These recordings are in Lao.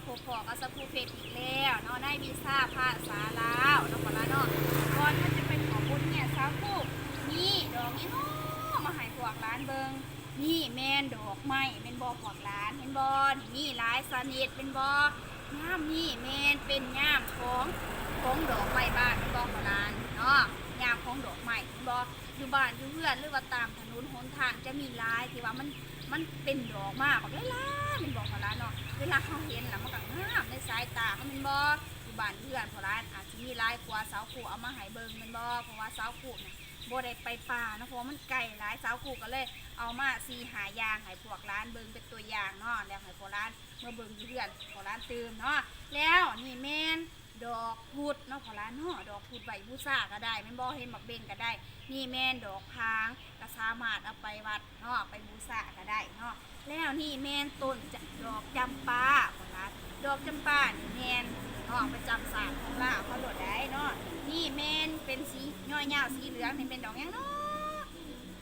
ພົບພໍ້ກັບສາວຄູເພັດອີກແລ້ວເນາະ ໃນວິຊາພາສາລາວເນາະ ພວກຫຼານເນາະ. ກ່ອນເຮົາຈະໄປຮຽນບົດຮຽນ ສາວຄູມີດອກຫຍັງເນາະມາໃຫ້ພວກຫຼານເບິ່ງ? ນີ້ແມ່ນດອກໄມ້ແມ່ນບໍ່ພວກຫຼານ? ເຫັນບໍ່? ນີ້ມີຫຼາຍຊະນິດແມ່ນບໍ່? ຍາມນີ້ແມ່ນເປັນຍາມຂອງ ຂອງດອກໄມ້ບານແມ່ນບໍ່ພວກຫຼານເນາະ? ຍາມຂອງດອກໄມ້ແມ່ນບໍ່? ຢູ່ບ້ານຢູ່ເຮືອນ ຫຼືວ່າຕາມຖະໜົນຫົນທາງຈະມີຫຼາຍ ທີ່ວ່າມັນ ມັນເປັນດອກມາບັກຫຼາຍໆ ແມ່ນບໍ່ພວກຫຼານເນາະ? ເວລາເຮົາເຫັນລະມັນກໍງາມໃນສາຍຕາເຮົາແມ່ນບໍ່? ຢູ່ບ້ານຢູ່ເຮືອນພວກຫຼານອາດຊິມີຫຼາຍກວ່າ ສາວຄູເອົາມາໃຫ້ເບິ່ງແມ່ນບໍ່? ເພາະວ່າສາວຄູນະບໍ່ໄດ້ໄປປ່າເນາະ ເພາະວ່າມັນໄກຫຼາຍ ສາວຄູກໍເລີຍເອົາມາສີ່ຫ້າຢ່າງໃຫ້ພວກຫຼານເບິ່ງເປັນຕົວຢ່າງເນາະ ແລ້ວໃຫ້ພວກຫຼານມາເບິ່ງຢູ່ເຮືອນພວກຫຼານຕື່ມເນາະ. ແລ້ວນີ້ແມ່ນ ດອກພຸດເນາະພວກຫຼານເນາະ ດອກພຸດໄວ້ບູຊາກໍໄດ້ແມ່ນບໍ່? ເຫັນໝາກເບັງກໍໄດ້. ນີ້ແມ່ນດອກຜາງ ກໍສາມາດເອົາໄປວັດເນາະ ໄປບູຊາກໍໄດ້ເນາະ. ແລ້ວນີ້ແມ່ນຕົ້ນຈະ ດອກຈຳປາພວກຫຼານ ດອກຈຳປານີ້ແມ່ນເນາະ ປະຈຳຊາດຂອງລາວເຮົາໂລດໃດເນາະ. ນີ້ແມ່ນເປັນສີຍ້ອຍຍາວສີເຫຼືອງ ນີ້ແມ່ນດອກຫຍັງເນາະ?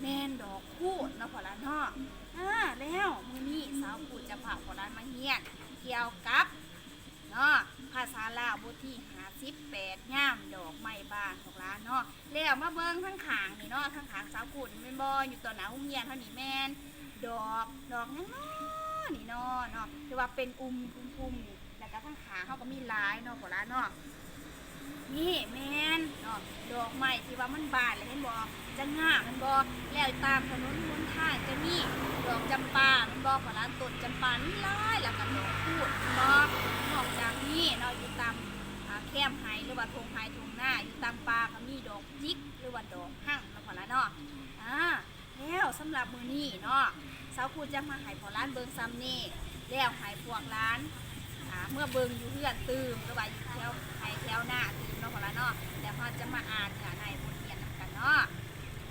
ແມ່ນດອກຄູນເນາະພວກຫຼານເນາະ. ອາ ແລ້ວມື້ນີ້ສາວຄູຈະພາພວກຫຼານມາຮຽນກ່ຽວກັບ ເນາະ ພາສາລາວບົດທີຫ້າສິບແປດ ຍາມດອກໄມ້ບານພວກຫຼານເນາະ. ແລ້ວມາເບິ່ງທາງຂ້າງນີ້ເນາະ ທາງຂ້າງສາວຄູນີ້ແມ່ນບໍ່? ຢູ່ຕໍ່ໜ້າໂຮງຮຽນເຮົານີ້ແມ່ນດອກ ດອກຫຍັງເນາະ ນີ້ເນາະ ເນາະ ທີ່ວ່າເປັນອຸ່ມໆ ນີ້ ແລ້ວກໍທາງຂ້າງເຮົາກໍມີຫຼາຍເນາະພວກຫຼານເນາະ. ນີ້ແມ່ນເນາະ ດອກໄມ້ທີ່ວ່າມັນບານແລ້ວເຫັນບໍ່? ຈະງາມແມ່ນບໍ່? ແລ້ວຕາມຖະໜົນຫົນທາງຈະມີດອກຈຳປາແມ່ນບໍ່ພວກຫຼານ? ຕົ້ນຈຳປາມີຫຼາຍ ແລ້ວກໍດອກຄູນແມ່ນບໍ່? ນອກຈາກນີ້ເນາະ ຢູ່ຕາມ ອາ ແຄມໄຮ່ ຫຼືວ່າທົ່ງໄຮ່ທົ່ງນາ ຢູ່ຕາມປ່າກໍມີດອກຈິກ ຫຼືວ່າດອກຮັງເນາະພວກຫຼານເນາະ. ອາ ແລ້ວສຳລັບມື້ນີ້ເນາະ ສາວຄູຈະມາໃຫ້ພວກຫຼານເບິ່ງສ່ຳນີ້ ແລ້ວໃຫ້ພວກຫຼານ ອາ ເມືອເບິ່ງຢູ່ເຮືອນຕື່ມ ຫຼືວ່າຢູ່ແຖວໄຮ່ແຖວນາຕື່ມເນາະພວກຫຼານເນາະ. ແລ້ວເຮົາຈະມາອ່ານເນື້ອໃນບົດຮຽນນຳກັນເນາະ.